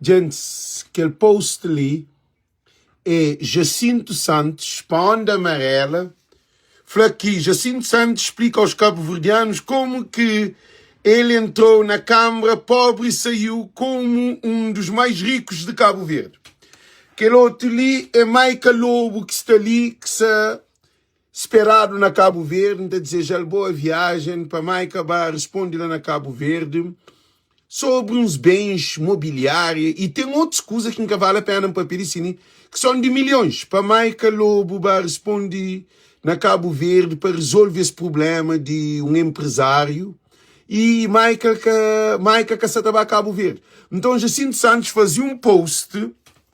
Djentis, kel post li é Jacinto Santos pa Onda Amarela fla ki Jacinto Santos explica aos cabo-verdianos como que ele entrou na Câmara pobre e saiu como um dos mais ricos de Cabo Verde. Kel otu li é Maica Lobo ki sta li ki sa speradu na Cabo Verde, N ta dizeja-l boa viajen pa Maica ba responde la na Cabo Verde. Sobri uns bens mobiliária i ten otus kuza ki N ka vale a pena N papia di si ni ki son di milhons pa Maica Lobo ba risponde na Kabu Verdi pa rizolve es prublema di un enprezáriu i Maica ka Maica ka sa ta ba Kabu Verdi. Nton Jacinto Santos faze un post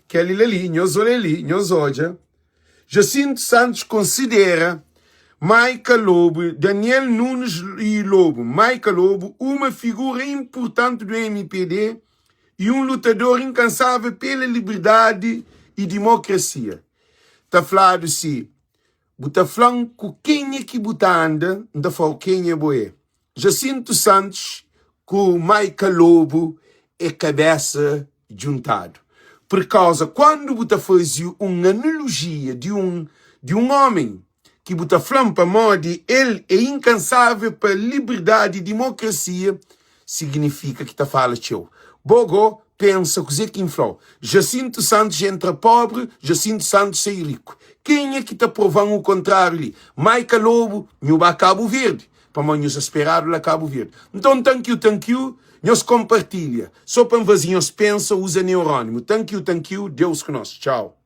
kel li la li nhos olha li nhos odja. Jacinto Santos considera Maica Lobo, Daniel Nunes e Lobo, Maica Lobo, uma figura importante do MPD e um lutador incansável pela liberdade e democracia. Ta fladu si, bu ta fla-m ku kenha ki bu ta anda, N ta fla-u kenha bo é. Jacinto Santos ku Maica Lobo é kabesa djuntadu. Pur kauza kuandu bu ta faze un analogia di un di un omen ki bu ta fla-m pamodi el é inkansável pa liberdadi i dimokrasia, signifika ki ta fala txeu. Bo go pensa kuze ki N fla-u. Jacinto Santos entra pobri, Jacinto Santos sai riku. Kenha ki ta prova-m u kontráriu li? Maica Lobo, nhu ba Kabu Verdi. Pamodi nhos ta speradu la Kabu Verdi. Nton, tankiu, tankiu, nhos konpartilha. So pa N faze nhos pensa, uza neurónimu. Tankiu, tankiu, Deus ku nos. Txau.